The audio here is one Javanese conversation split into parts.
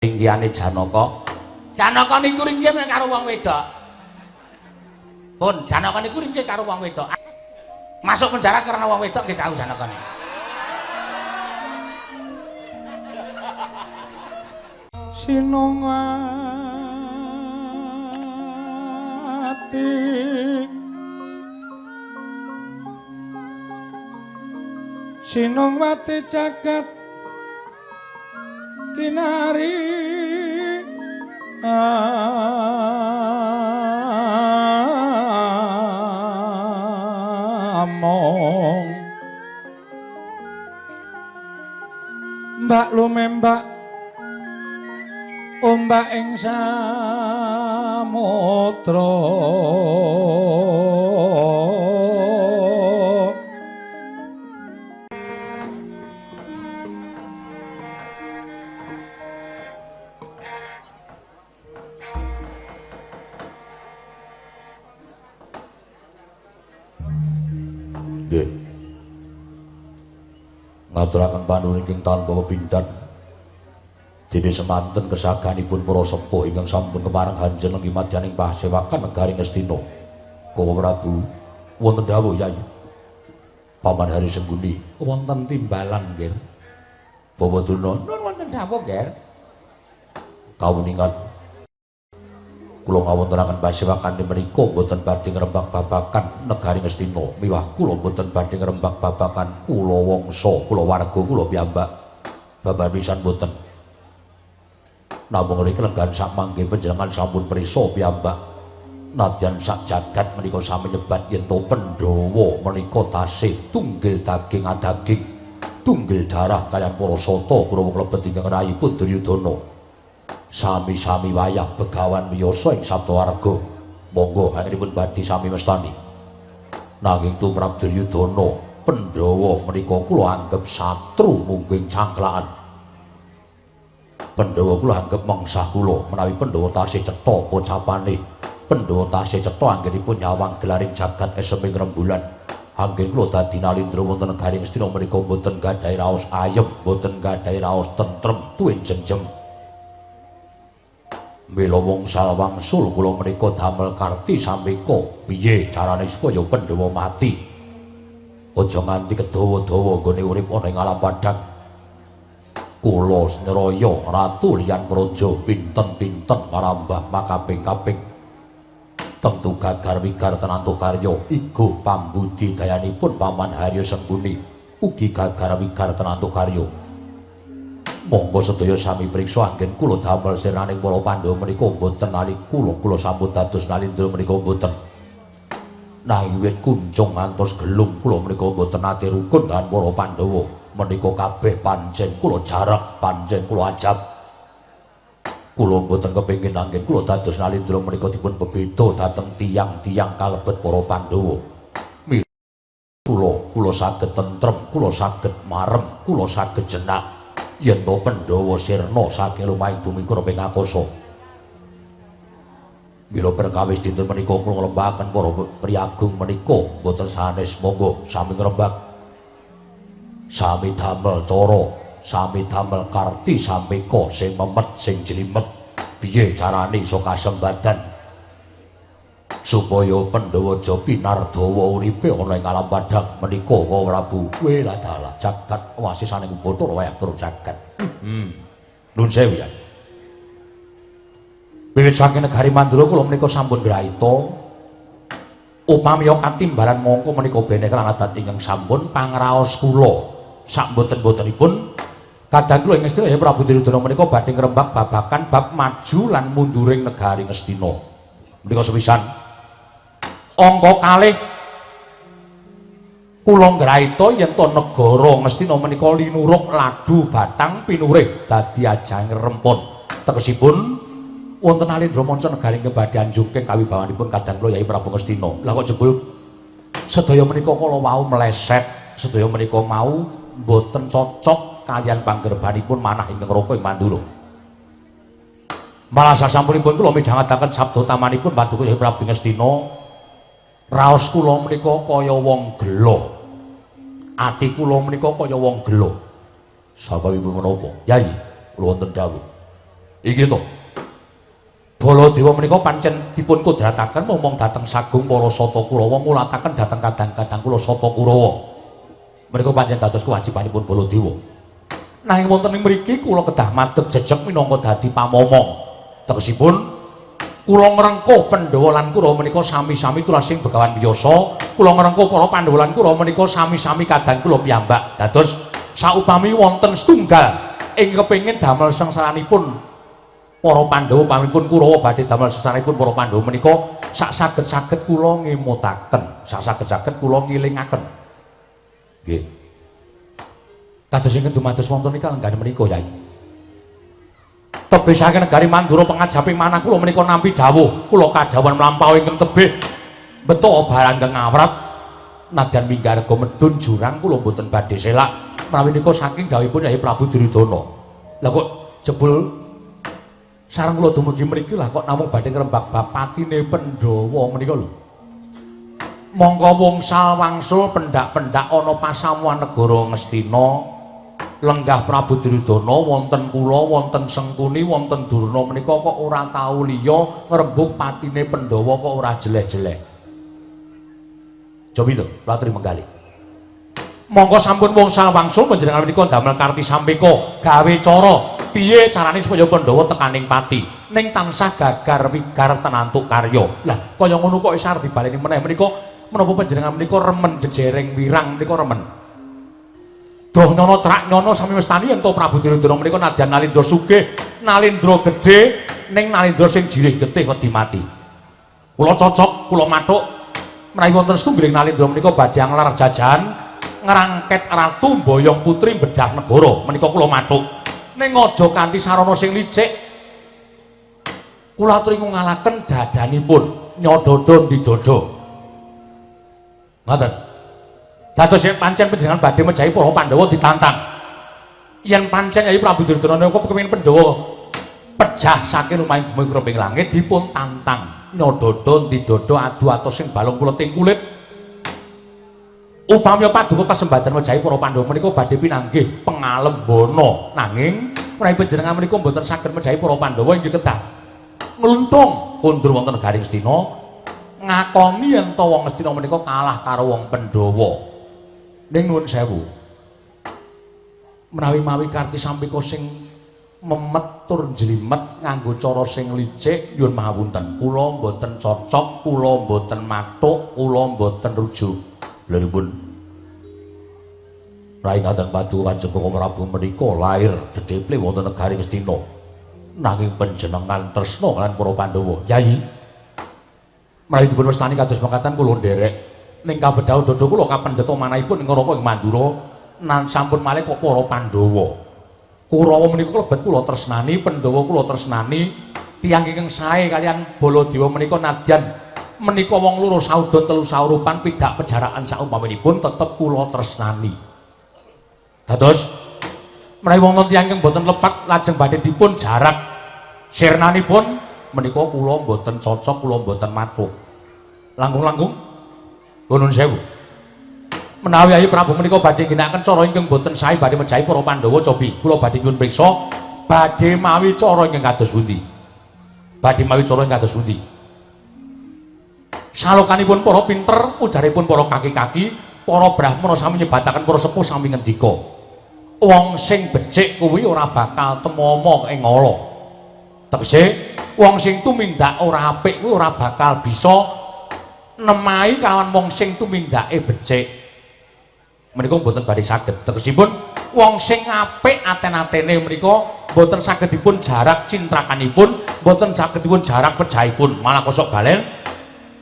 Ringgihane Janaka. Janaka niku ringgih karo wong wedok. Pun Janaka niku ringgih karo wong wedok. Masuk penjara karena wong wedok nggih tau Janaka niku. Sinungati Sinungwati jagat kinari among mbak lumembak ombak ing samudra. Nggih. Ngaturaken panuwun ingkang tanpa pepindhan. Dene semanten kesaganipun para sepuh ingkang sampun kepareng hanjen lenggi madyaning pasewakan negari Ngastina. Koko Prabu, wonten dawuh Yai. Paman Hari Sengkuni, wonten timbalan nggih. Bawa Durna, nun wonten dawuh nggih. Kawuningan kula ngawontenaken pasewakan menika mboten badhe ngrembak babagan negari Ngastina, miwah kula mboten badhe ngrembak babagan kula wangsa, kula warga kula piyambak. Babar pisan mboten. Namung riki lenggan sak mangke panjenengan sampun prisa piyambak. Nadyan sak jagat menika sami nyebat yen to Pandhawa menika tasih tunggil daging adaging, tunggil darah kaliyan para sata Kurawa klebet ingkang rayipun Duryudana. Sami-sami wayah begawan wiyasa ing Saptawarga. Monggo anggenipun badhe sami mestani. Nanging tumrap Duryudana, Pandhawa menika kula anggep satru mungguing cangklakan. Pandhawa kula anggep mengsah kula menawi Pandhawa tasih cetha pocapane. Pandhawa tasih cetha anggenipun nyawang gelaring jagat eseming rembulan. Anggen kula dadi nalindra wonten negari Ngastina menika mboten gadhahi raos ayem, mboten gadhahi raos tentrem tuwin jenjem. Mila wongsal wangsul kula menika damel karti sameka piye carane supaya Pandhawa mati. Aja nganti kedawa-dawa nggone urip ana ing alam padhang. Kula nyraya ratu liyan praja pinten-pinten marambah makaping-kaping. Tentu gagar wigar tenantu karya igo pambudi dayanipun Paman Haryo Sengkuni ugi gagar wigar tenantu karya. Monggo sedaya sami priksa anggen kula damel sirnaning para Pandhawa menika mboten nalika kula sampun dados nalindra menika mboten. Nanging wiwit kunjung ngantos gelung kula menika mboten nate rukun kaliyan para Pandhawa menika kabeh pancen kula jarak, pancen kula ajab. Kula mboten kepengin anggen kula dados nalindra menika dipun bebeda dhateng tiyang-tiyang kalebet para Pandhawa. Kula saged tentrem, kula saged marem, kula saged jenak. Yen to Pandhawa sirna saking lumahing bumi kureping akasa. Mila perkawis dinten menika kula ngrembakaken para priyagung menika mboten sanes, monggo sami ngrembak. Sami damel cara, sami damel karti sameka sing memet sing jlimet. Piye carane iso kasembadan supaya Pandhawa aja pinardawa uripe ana ing alam padhang menika Koko Prabu. Kowe ladalah jagat wasisaning Bathara wayah tur jagat. Nuwun sewu ya. Wiwit saking negari Mandura kula menika sampun ngraita upami katimbalan mangka menika beneh lan adat ingkang sampun pangraos kula sak mboten-mbotenipun kadang kula ing Ngastina ya Prabu Duryudana menika badhe ngrembak babagan bab maju lan munduring negari Ngastina. Menika sepisan. Angka kalih kula ngraita yen to negara Ngastina menika linuruk ladu batang pinurih dadi ajang rempon. Tegesipun wonten Alindra manca negari ingkang badhe anjungking kawibawanipun kadang kula Yai Prabu Ngastina. Lah kok jebul sedaya menika kala wau meleset, sedaya menika mau mboten cocok kaliyan panggerbanipun manah ingkang raka ing Mandura. Malah sasampunipun kula midhangetaken sabda tamanipun Paduka Yai Prabu Ngastina, raos kula menika kaya wong gela. Ati kula menika kaya wong gela. Saka ibu menapa? Yai, kula wonten dawuh. Iki to. Baladewa menika pancen dipun kodrataken momong dhateng sagung para Sata Kurawa mulataken dhateng kadang-kadang kula Sata Kurawa. Menika pancen dados kewajibanipun Baladewa. Nanging wonten ing mriki kula kedah madeg jejeg minangka dadi pamomong. Tegesipun kula ngrengkuh Pandhawa lan Kurawa menika sami-sami tulasing Begawan Wiyasa, kula ngrengkuh para Pandhawa lan Kurawa menika sami-sami kadang kula piyambak. Dados saupami wonten setunggal ing kepengin damel sangsaranipun para Pandhawa paminipun Kurawa badhe damel sangsaranipun para Pandhawa menika sak saged-saged kula ngemutaken, sak saged-saged kula ngilingaken. Nggih. Kados ingkang dumados wonten ing kalenggahan menika, Yai. Tebih saking negari Mandura pengajaping manah kula menika nampi dawuh, kula kadhawuhan mlampah ingkang tebih beto barang ingkang ngawrat nadyan minggah rega medhun jurang kula mboten badhe selak menawi nika saking dawuhipun Yai Prabu Duryudana. Lah kok jebul sareng kula dumugi mriki lah kok namung badhe ngrembak bab patine Pandhawa menika lho. Mongko wungsal wangsul pendak-pendak ana pasamuan negara Ngastina lenggah Prabu Duryudana wonten kula wonten Sengkuni wonten Durna menika kok ora tau liya ngrembug patine Pandhawa kok ora jeleh-jeleh. Cobi to, latri menggalih. Mongko sampun wungsal wangsul panjenengan menika damel karti sampeka gawe cara piye carane supaya Pandhawa tekaning pati ning tansah gagar wigar tenantuk karya. Lah kaya ngono kok isih arep dibaleni meneh menika menapa panjenengan menika remen jejereng wirang menika remen. Doh nyono cerak nyono sami mestani yen to Prabu Duryudana menika nadyan Nalindra sugih, Nalindra gedhe ning Nalindra sing jirih getih wedi mati. Kula cocok, kula mathuk menawi wonten setunggiling Nalindra menika badhe anglar jajahan ngrangket ratu mboyong putri bedah negara menika kula mathuk. Ning aja kanthi sarana sing licik. Kula aturi ngungalaken dadanipun nyododon di dodo. Ngoten. Dados yen pancen panjenengan badhe mejahi para Pandhawa ditantang. Yen pancen Yai Prabu Duryudana nika kepengin Pandhawa pejah saking lumahing bumi kreping langit dipun tantang nyododon di dodo adu atos sing balung kuleting kulit. Upami paduka kasembadan mejahi para Pandhawa menika badhe pinanggih pengalembana. Nanging menawi panjenengan menika mboten saged mejahi para Pandhawa inggih kedah ngluntung kondur wonten negari Ngastina ngakoni yen to wong Ngastina menika kalah karo wong Pandhawa. Ning nuwun sewu. Menawi mawi karti sampika sing memet tur njlimet nganggo cara sing licik nyuwun mahapunten. Kula mboten cocok, kula mboten mathuk, kula mboten rujuk. Lha Rai Kadang Paduka Kanjeng Prabu menika lair dedeple wonten negari Ngastina. Nanging panjenengan tresna kaliyan para Pandhawa. Yai, menawi dipun wastani kados mekaten kula nderek ning kabedhahu dodo kula kapendheta manahipun ing Neraka ing Mandura nan sampun malih kok para Pandhawa. Kurawa menika klebet kula tresnani, Pandhawa kula tresnani, tiyang ingkang sae kaliyan Baladewa menika nadyan menika wong loro saudon telu saurupan pidak pejarakan saumpaminipun tetep kula tresnani. Dados menawi wonten tiyang ingkang boten lepat lajeng badhe dipun jarak sirnanipun menika kula mboten cocok, kula mboten mathuk. Langkung-langkung nuwun sewu. Menawi Yai Prabu menika badhe ngginakaken cara ingkang boten sae badhe mejahi para Pandhawa cobi kula badhe nyuwun priksa badhe mawi cara ingkang kados pundi? Badhe mawi cara ingkang kados pundi? Salokanipun para pinter, ujaripun para kaki-kaki, para brahmana sami nyebataken para sepuh sami ngendika. Wong sing becik kuwi ora bakal temomo ing ala. Tegese wong sing tumindak ora apik kuwi ora bakal bisa nemahi kalawan wong sing tumindake becik. Menika mboten badhe saged. Tegesipun wong sing apik aten-atene menika mboten saged dipun jarak cintrakanipun, mboten saged dipun jarak pejahipun, malah kosok balen.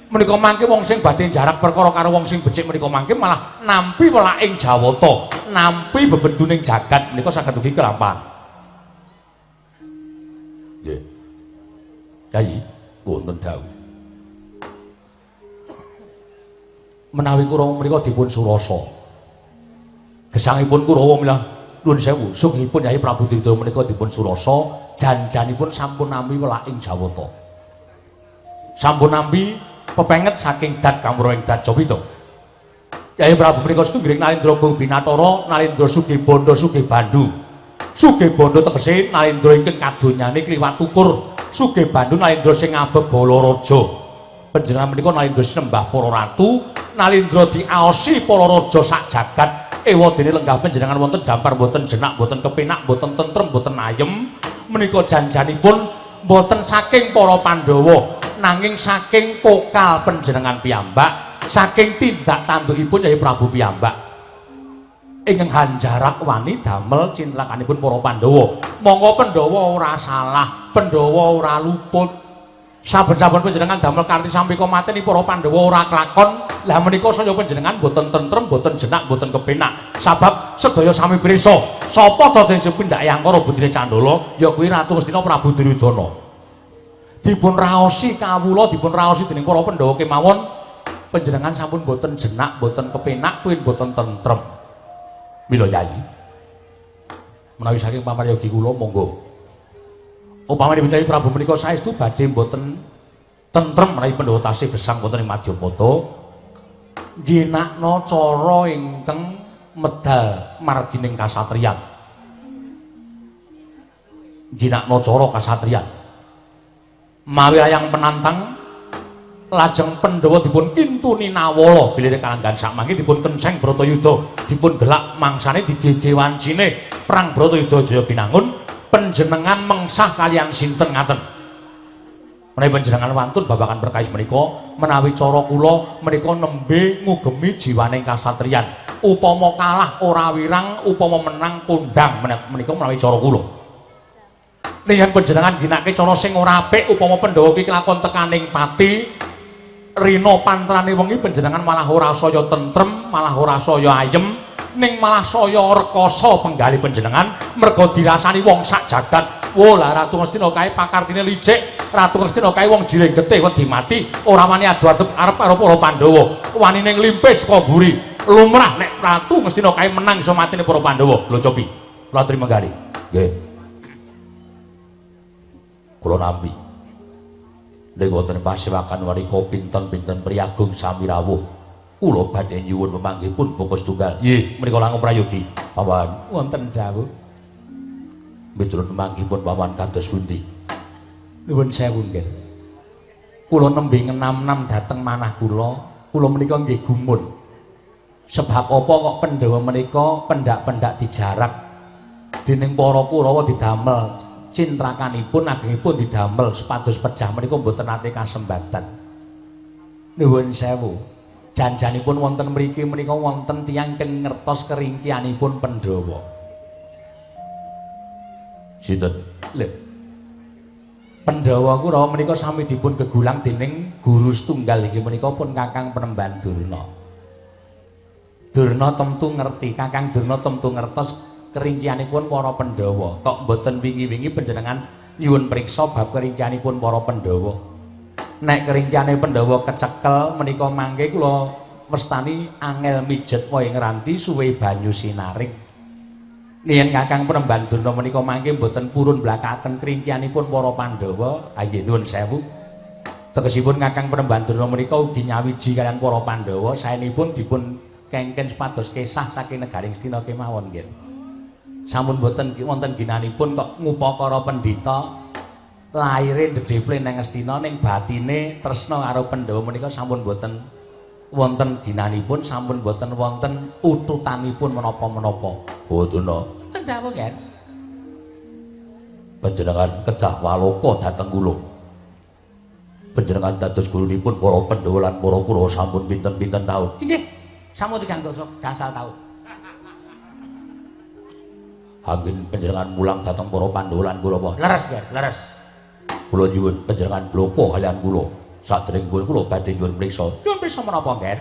Menika mangke wong sing badhe jarak perkara karo wong sing becik menika mangke malah nampi welaking jawata, nampi bebeduning jagat menika saged ugi kelampahan. Nggih. Kyai, wonten dawuh. Menawi Kurawa menika dipun surasa. Gesangipun Kurawa milah nuwun sewu, sugihipun Yai Prabu Duryudana menika dipun surasa, janjanipun sampun nampi welaking jawata. Sampun nampi pepenget saking dat kamura ing dat Jawita. Kyai Prabu menika setunggiling Nalindra Binatara, Nalindra Sugih Bandha Sugih Bandhu. Sugih bandha tegese Nalendra ingkang kadonyane kliwat ukur. Sugih bandhu Nalendra sing ngabeb Balaraja. Panjenengan menika Nalendra sinembah para ratu, Nalendra diaosi para raja sak jagat. Ewadene lenggah panjenengan wonten dampar boten jenak, boten kepenak, boten tentrem, boten ayem. Menika janjanipun boten saking para Pandhawa, nanging saking pokal panjenengan piyambak, saking tindak tandukipun Yai Prabu piyambak. Ingkang hanjarak wani damel cintrakanipun para Pandhawa. Monggo Pandhawa ora salah, Pandhawa ora luput. Saben-saben panjenengan damel karti sampika mateni para Pandhawa ora klakon. Lah menika saya panjenengan boten tentrem, boten jenak, boten kepenak. Sabab sedaya sami pirsa, sapa ta sing pindhake angkara budine Candala? Ya kuwi Ratu Ngastina Prabu Duryudana. Dipun raosi kawula, dipun raosi dening para Pandhawa kemawon, panjenengan sampun boten jenak, boten kepenak, kuwi boten tentrem. Mila Yai, menawi saking pamaryogi kula monggo. Upamanipun Kyai Prabu menika saestu badhe mboten tentrem menawi Pandhawa tasih gesang wonten ing Madyapata, ngginakna cara ingkang medal margining kasatriyan. Ngginakna cara kasatriyan. Mawi ayang penantang lajeng Pandhawa dipun kintuni nawala bilih kalanggan sakmangke dipun kenceng Bratayuda, dipun gelak mangsane digege wancine perang Bratayuda Jaya Binangun. Panjenengan mengsah kalian sinten ngaten? Menawi panjenengan wantun babagan perkawis menika, menawi cara kula menika nembe ngugemi jiwaning kasatriyan. Upama kalah ora wirang, upama menang kondang menika menawi cara kula. Yen panjenengan ginake cara sing ora apik, upama Pandhawa iki kelakon tekaning pati, rina pantrane wengi panjenengan malah ora saya tentrem, malah ora saya ayem, ning malah saya rekoso penggali panjenengan merga dirasani wong sak jagat. Wo lah Ratu Ngastina kae pakartine licik, Ratu Ngastina kae wong jiring getih wedi mati, ora wani adu arep karo para Pandhawa, wanine nglimpe saka mburi. Lumrah nek Ratu Ngastina kae menang iso matine para Pandhawa. Lho cobi, kula trima gali. Nggih. Kula nampi. Ning wonten pasewakan menika pinten-pinten priyagung sami rawuh. Kula badhe nyuwun pemanggihipun boko setunggal. Nggih, menika langkung prayogi. Paman, wonten dawuh. Miturut pemanggihipun paman kados pundi? Nuwun sewu nggih. Kula nembe ngenam-nam dhateng manah kula, kula menika nggih gumun. Sebab apa kok Pandhawa menika pendak-pendak dijarak dening para Kurawa didamel cintrakanipun agengipun didamel supados pejah menika mboten nate kasembatan. Nuwun sewu. Janjanipun wonten mriki menika wonten tiyang ingkang ngertos keringkianipun Pandhawa. Sinten? Lho. Pandhawa Kurawa menika sami dipun gegulang dening guru setunggal inggih menika pun Kakang Penemban Durna. Durna temtu ngerti, Kakang Durna temtu ngertos keringkianipun para Pandhawa. Kok mboten wingi-wingi panjenengan nyuwun priksa bab keringkianipun para Pandhawa? Nek keringkiane Pandhawa kecekel menika mangke kula mestani angel mijet wae ngranti suwe banyu sinaring. Yen Kakang Penemban Durna menika mangke mboten purun mblakaken keringkianipun para Pandhawa, nggih nuwun sewu. Tegesipun Kakang Penemban Durna menika ugi nyawiji kaliyan para Pandhawa, saenipun dipun kengken supados kesah saking negaring Astina kemawon nggih. Sampun mboten wonten ginanipun kok ngupakara pendhita laire ndedheple nang Astina ning batine tresna karo Pandhawa menika sampun mboten wonten ginanipun, sampun mboten wonten ututanipun menapa-menapa. Bodona. Wonten dawuh nggih. Panjenengan kedah waloka dhateng kula. Panjenengan dados gurunipun para Pandhawa lan para Kurawa sampun pinten-pinten taun. Nggih, sampun 3 gangsal taun. Anggen panjenengan mulang dhateng para Pandhawa lan Kurawa. Leres nggih, leres. Kula nyuwun panjenengan bloko kaliyan kula. Sadèrèngipun kula badhe nyuwun priksa. Nyuwun priksa menapa, Ngger?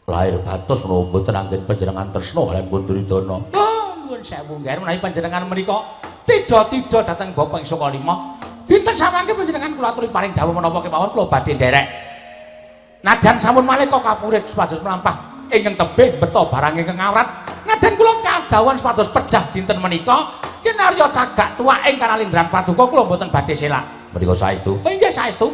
Lahir batos menawa mboten anggen panjenengan tresna kaliyan pun Duryudana. Oh, nyuwun sewu, Ngger, menawi panjenengan menika tidha-tidha dhateng Bapa ing Saka Lima. Dinten samangke panjenengan kula aturi paring dawuh menapa kemawon kula badhe nderek. Nadyan sampun maleka kapurit supados mlampah ingkang tebih beto barang ingkang awrat. Nadyan kula kadhawuhan supados pejah dinten menika kinarya cagak tuwa ing kanalindran paduka kula mboten badhe selak. Menika saestu? Oh inggih saestu.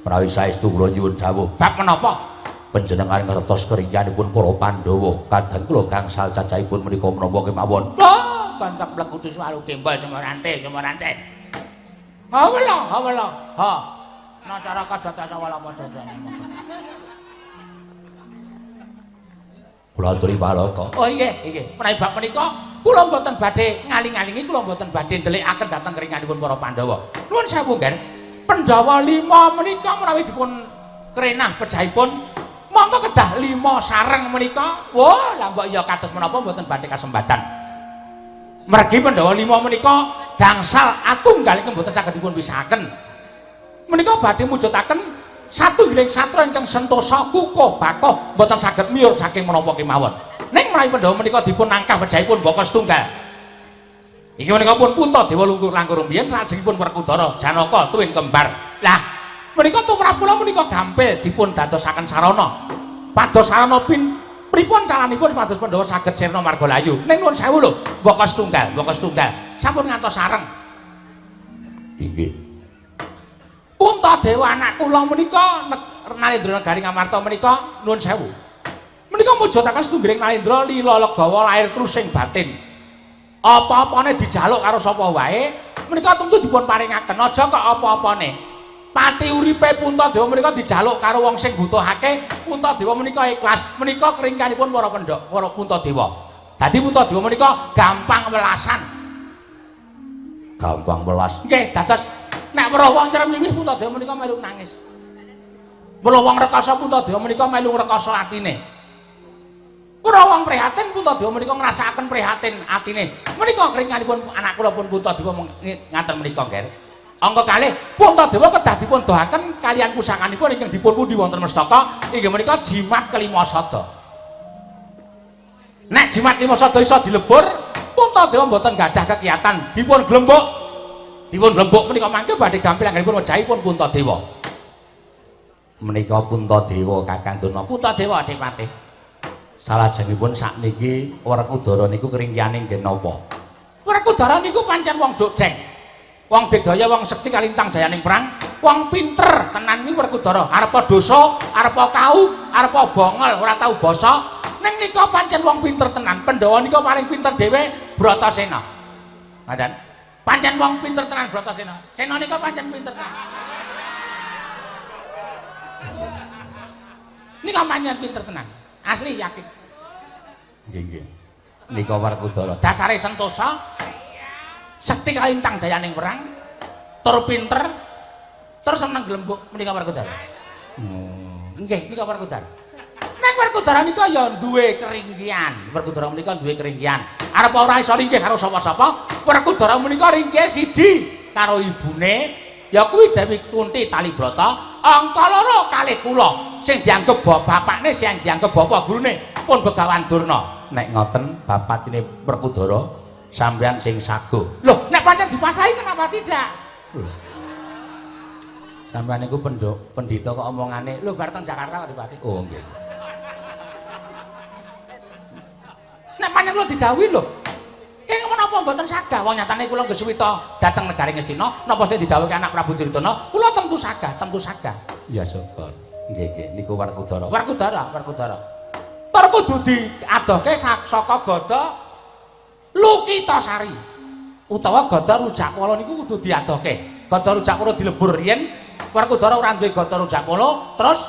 Menawi saestu kula nyuwun dawuh. Bab menapa? Panjenengan ngertos keringkianipun para Pandhawa, kadang kula gangsal cacahipun menika menapa kemawon. Oh, Gontok mlekutus walu gembol semorante semorante. Hawala hawala. Ha. Nacara kadata sawala padha. Kula aturi palaka. Oh nggih, nggih. Menawi bab menika kula mboten badhe ngaling-alingi, kula mboten badhe ndelikaken dhateng keringanipun para Pandhawa. Nuwun sewu, Ngger. Pandhawa 5 menika menawi dipun krenah pejahipun mongko kedah 5 sareng menika. Wah, lha mbok ya kados menapa mboten badhe kasembatan. Mergi Pandhawa 5 menika gangsal atunggal ingkang mboten saged dipun pisahaken. Menika badhe mujudaken satunggiling satra ingkang sentosa kukuh bakoh mboten saged miyur saking menapa kemawon. Ning menawi Pandhawa menika dipun nangkah pejahipun baka setunggal. Iki menika pun Puntadewa lungguh langkung rumiyin salajengipun Werkudara Janaka tuwin kembar. Lah menika tumrap kula menika gampil dipun dadosaken sarana. Pados sarana pin pripun caranipun supados Pandhawa saged sirna marga layu. Ning nuwun sewu lho, baka setunggal, baka setunggal. Sampun ngantos sareng. Inggih. Puntadewa anak kula menika Nalendra Negari Ngamarta menika nuwun sewu. Menika mujudaken setunggiling Nalendra lila legawa lair trusing batin. Apa-apane dijaluk karo sapa wae, menika tentu dipun paringaken. Aja kok apa-apane. Pati uripe Puntadewa menika dijaluk karo wong sing butuhake, Puntadewa menika ikhlas. Menika keringkanipun para pendhok, para Puntadewa. Dadi Puntadewa menika gampang welasan. Gampang welas. Nggih, dados nek weruh wong nyeremimih Puntadewa menika melu nangis. Weruh wong rekasa Puntadewa menika melu ngrekasa atine. Weruh wong prihatin Puntadewa menika ngrasakaken prihatin atine. Menika keringanipun anak kula pun Puntadewa ngaten menika, Ngger. Angka kalih Puntadewa kedah dipun dohaken kaliyan pusakanipun ingkang dipun pundi wonten mestaka inggih menika jimat kelima sada. Nek jimat lima sada iso dilebur, Puntadewa mboten gadah kegiatan dipun glembuk. Dipun glembuk menika mangke badhe gampil anggenipun wejahipun Puntadewa. Menika Puntadewa Kakang Durna. Puntadewa Adipati. Salajengipun sakniki Werkudara niku keringkiyane nggih napa? Werkudara niku pancen wong dodeng. Wong digdaya, wong sekti kalintang jayaning perang, wong pinter tenan niku Werkudara. Arepa dosa, arepa kau, arepa bongol, ora tau basa. Ning nika pancen wong pinter tenan. Pandhawa nika paling pinter dhewe Bratasena. Ngaten. Pancen wong pinter tenan Bratasena. Sena nika pancen pinter tenan. Nika pancen pinter tenan. Asli yakin. Nggih, nggih. Nika Werkudara. Dasare sentosa, sekti kalintang jayaning perang, tur pinter, tur seneng glembuk menika Werkudara. Nggih, nika Werkudara. Ning Werkudara nika ya duwe keringkian. Werkudara menika duwe keringkian. Arep ora iso ringkih karo sapa-sapa, Werkudara menika ringkihe siji karo ibune, ya kuwi Dewi Kunti Talibrata, angka loro kalih kula sing dianggep bapakne, sing dianggep bapak gurune pun Begawan Durna. Nek ngoten bapatine Werkudara sampeyan sing sago. Loh, nek pancen dipasrahi kenapa tidak? Sampeyan niku pendhita kok omongane. Lho bar teng Jakarta kok dipati. Oh nggih. Nek pancen kula didhawuhi lho. Kenging menapa mboten sagah wong nyatane kula nggih suwita dhateng negari Ngastina, napa sing didhawuhke anak Prabu Duryudana, kula tentu sagah, tentu sagah. Ya syukur. Nggih, nggih niku Werkudara. Werkudara, Werkudara. Tur kudu diadohke saka gada Lukitasari utawa gada Rujakpala niku kudu diadohke. Gada Rujakpala dilebur riyen, Werkudara ora duwe gada Rujakpala, terus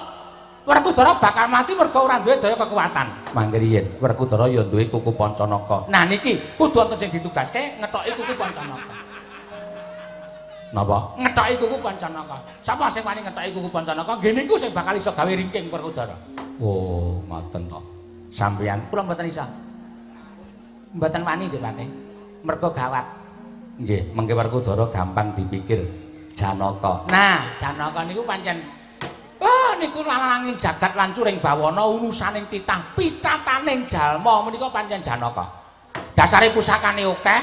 Werkudara bakal mati mergo ora duwe daya kekuatan. Mangke riyen Werkudara ya duwe kuku Pancanaka. Nah niki kudu wonten sing ditugaske ngetoki kuku Pancanaka. Napa? Ngetoki kuku Pancanaka. Sapa sing wani ngetoki kuku Pancanaka? Nggih niku sing bakal iso gawe ringking Werkudara. Oh, ngoten to. Sampeyan kula mboten iso. Mboten wani nggih, Pak. Mergo gawat. Nggih, mengke Werkudara gampang dipikir Janaka. Nah, Janaka niku pancen oh niku lalanging jagat lancuring bawana unusaning titah pitataning jalma menika pancen Janaka. Dasare pusakane akeh,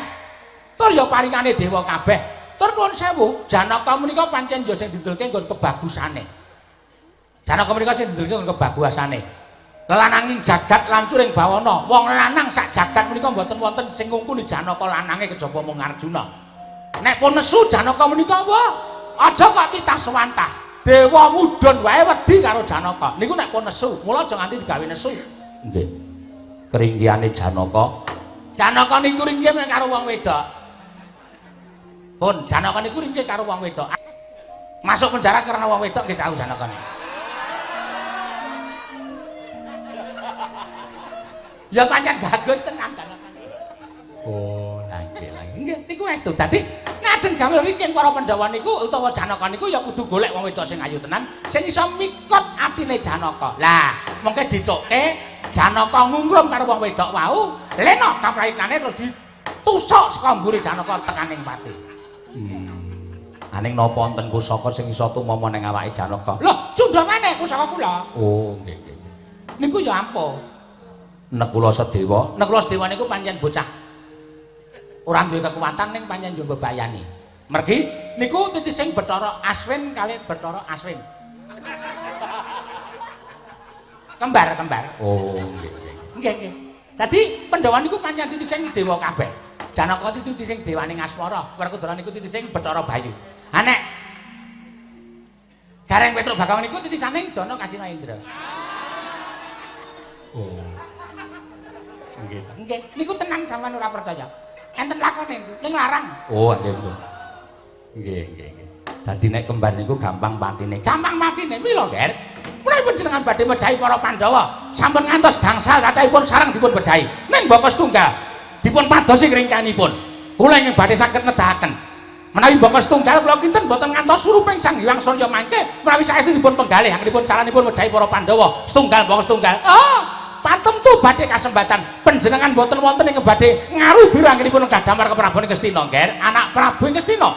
tur ya paringane dewa kabeh. Tur nuwun sewu, Janaka menika pancen ya sing didulke nggon kebagusane. Janaka menika sing didulke nggon kebagusane. Lelananging jagat lancuring bawana, wong lanang sak jagat menika mboten wonten sing ngungkuli Janaka lanange kejaba mung Arjuna. Nek pun nesu Janaka menika wah, aja kok titah sewantah. Dewa mudhun wae wedi karo Janaka. Niku nek pun nesu, mula aja nganti digawe nesu. Nggih. Keringkiyane Janaka Janaka niku ringke karo wong wedok. Pun Janaka niku ringke karo wong wedok. Masuk penjara karena wong wedok nggih tau Janaka niku. Ya pancen bagus tenan Janaka. Oh, lha nggih lha nggih niku estu. Dadi ngajeng gamel ringking para Pandhawa niku utawa Janaka niku ya kudu golek wong wedok sing ayu tenan, sing iso mikot atine Janaka. Lah, mengke dicukke Janaka ngungrum karo wong wedok wau, lena kapraitnane terus ditusuk saka mburi Janaka tekaning pati. Aning napa wonten pusaka sing iso tumama ning awake Janaka? Lho, cundha maneh pusaka kula. Oh, nggih nggih. Niku ya ampuh. Nekula Sedewa, Nekula Sedewa niku pancen bocah ora duwe kekuatan ning pancen yo mbebayani. Mergi niku titising Bathara Aswin kalih Bathara Aswin. Kembar-kembar. Oh, nggih nggih. Nggih nggih. Dadi Pandhawa niku pancen titising dewa kabeh. Janaka titising dewaning Asmara, Werkudara niku titising Bathara Bayu. Ha nek Gareng Petruk Bagong niku titisaning Dana Kasinaindra. Oh. Nggih. Nggih, niku tenan sampean ora percaya. Enten lakone niku, ning larang. Oh, nggih. Nggih, nggih, nggih. Dadi nek kembar niku gampang patine. Gampang patine mila, Ger. Menawi panjenengan badhe mejahi para Pandhawa, sampun ngantos gangsal cacahipun sareng dipun pejahi. Ning baka setunggal dipun padosi kringkanipun. Kula ingkang badhe saged nedahaken. Menawi baka setunggal kula kinten boten ngantos suruping Sang Hyang Surya mangke menawi saestu dipun penggalih anggenipun caranipun mejahi para Pandhawa setunggal baka setunggal. Oh, patemtu badhe kasembatan panjenengan boten wonten ing badhe ngaru biru anggenipun lenggah damar ke Prabu ing Ngastina, Ger. Anak Prabu ing Ngastina.